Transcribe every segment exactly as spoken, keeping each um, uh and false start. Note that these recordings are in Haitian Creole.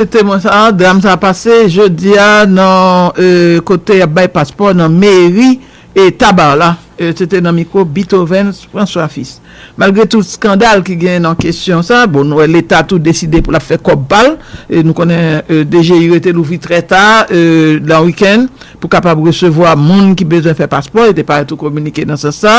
Se temwen sa, dram sa pase jodi a nan e, kote y ap bay paspò nan meri e Tabar la. E, se te nan mikwo Beethoven François Fils. Malgre tout skandal ki gen nan kesyon sa, bon, nou wè Leta tou deside pou l ap fè kòb pa l. E nou konnen e, D G I rete louvri trè ta e, nan wikenn pou kapab resevwa moun ki bezwen fè paspò. Yo te parèt tou kominike nan sans sa.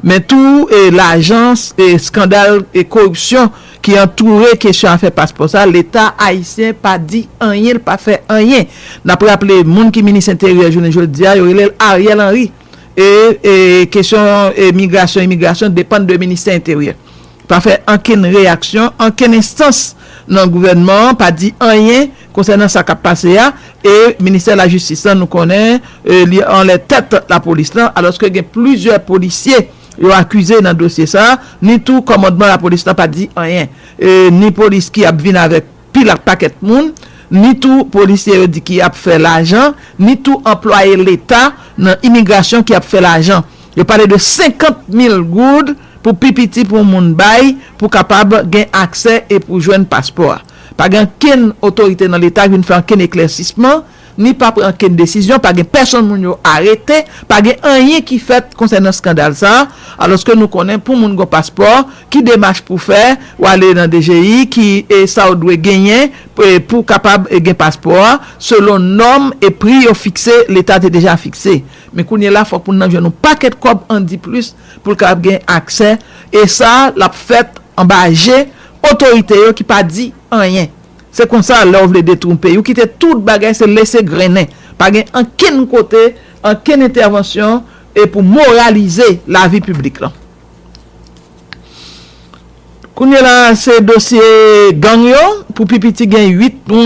Men tou e, lajans e, skandal e, koripsyon ki antoure kesyon afè paspò sa, Leta ayisyen pa di anyen, l pa fè anyen. N ap raple, moun ki minis enteryè jounen jodi a, yo rele l Ariel Henry. E, e kesyon e, migrasyon, imigrasyon depann de ministè enteryè. Pa fè ankenn reyaksyon, ankenn enstans nan gouvènman an pa di anyen konsènan sa k ap pase a. E ministè lajistis la, nou konnen e, li anlè tèt lapolis lan, alòske gen plizyè polisye yo akize nan dosye sa a. Ni tou kòmandman lapolis lan pa di anyen. E, ni polis ki ap vin avèk pil ak pakèt moun, ni tou polisye yo di ki ap fè lajan, ni tou anplwaye Leta nan imigrasyon ki ap fè lajan. Yo pale de senkant mil goud pou pi piti pou moun bay pou kapab gen aksè e pou jwenn paspò a. Pa gen ankenn otorite nan Leta ki vin fè ankenn eklèsisman, ni pa pran ankenn desizyon, pa gen pèsonn moun yo arete, pa gen anyen ki fèt konsènan skandal sa a, alòske nou konnen pou moun gen paspò, ki demach pou fè, w ale nan D G I, ki e sa w dwe genyen e, pou kapab e, gen paspò a, selon nòm e pri yo fikse, Leta te deja fikse. Men kounye la, fòk moun nan jwenn yon pakèt kòb andiplis pou l kapab gen aksè. E sa, l ap fèt anba je otorite yo ki pa di anyen. Se konsa, lè w vle detwi yon peyi, ou kite tout bagay, se lese grennen. Pa gen ankenn kote, ankenn entèvansyon e pou moralize lavi piblik lan. Kounye la, se dosye gang yo. Pou pi piti, gen uit moun